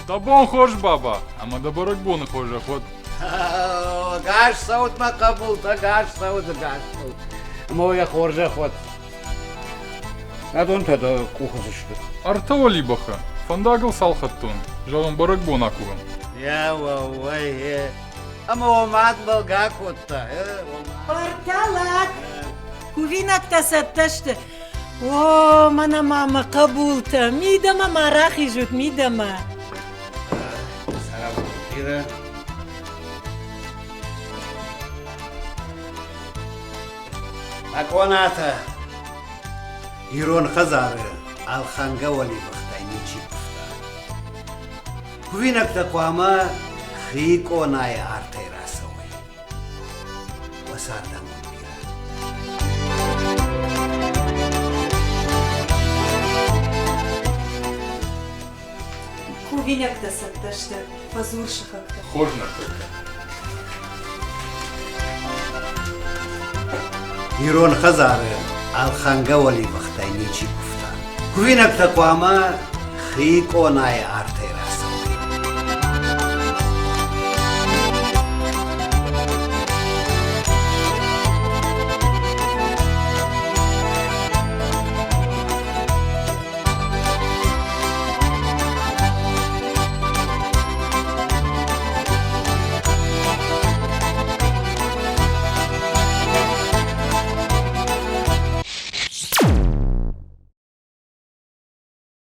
Дӕ бон хорз, баба, ӕмӕ дӕ бӕрӕгбоны хорзӕх уӕд. Гас цӕут, мӕ хъӕбултӕ, гас цӕут, гас цӕут. Ӕмӕ уӕ хорзӕх уӕд. Адон та дӕ къухы цы сты? Ӕртӕ уӕлибӕхы. Фӕндагыл цал хаттон. Зӕгъын, бӕрӕгбон акувӕм. Йа, уӕууӕй, ӕмӕ уӕ мад мӕлгӕ кодта. Ӕртӕ лӕг! Кувинӕгтӕ цӕттӕ сты. О, мӕнӕ ма мӕ хъӕбултӕ, мидӕмӕ ма рахизут, мидӕмӕ. Бирӕ. Акъонатӕ ирон хӕдзары ӕлхӕнгӕ уӕливыхтӕй ничи куывта. Кувинӕгтӕ хъуамӕ хи къонайы артӕй рацӕуой. Уӕ цардамонд бирӕ. Кувинӕгтӕ цӕттӕ сты, фӕдзур сыхӕгтӕ. Хорз ныртӕккӕ. Ирон хӕдзары ӕлхӕнгӕ уӕливыхтӕй ничи куывта. Кувинӕгтӕ хъуамӕ хи къонайы артӕй рацӕуой.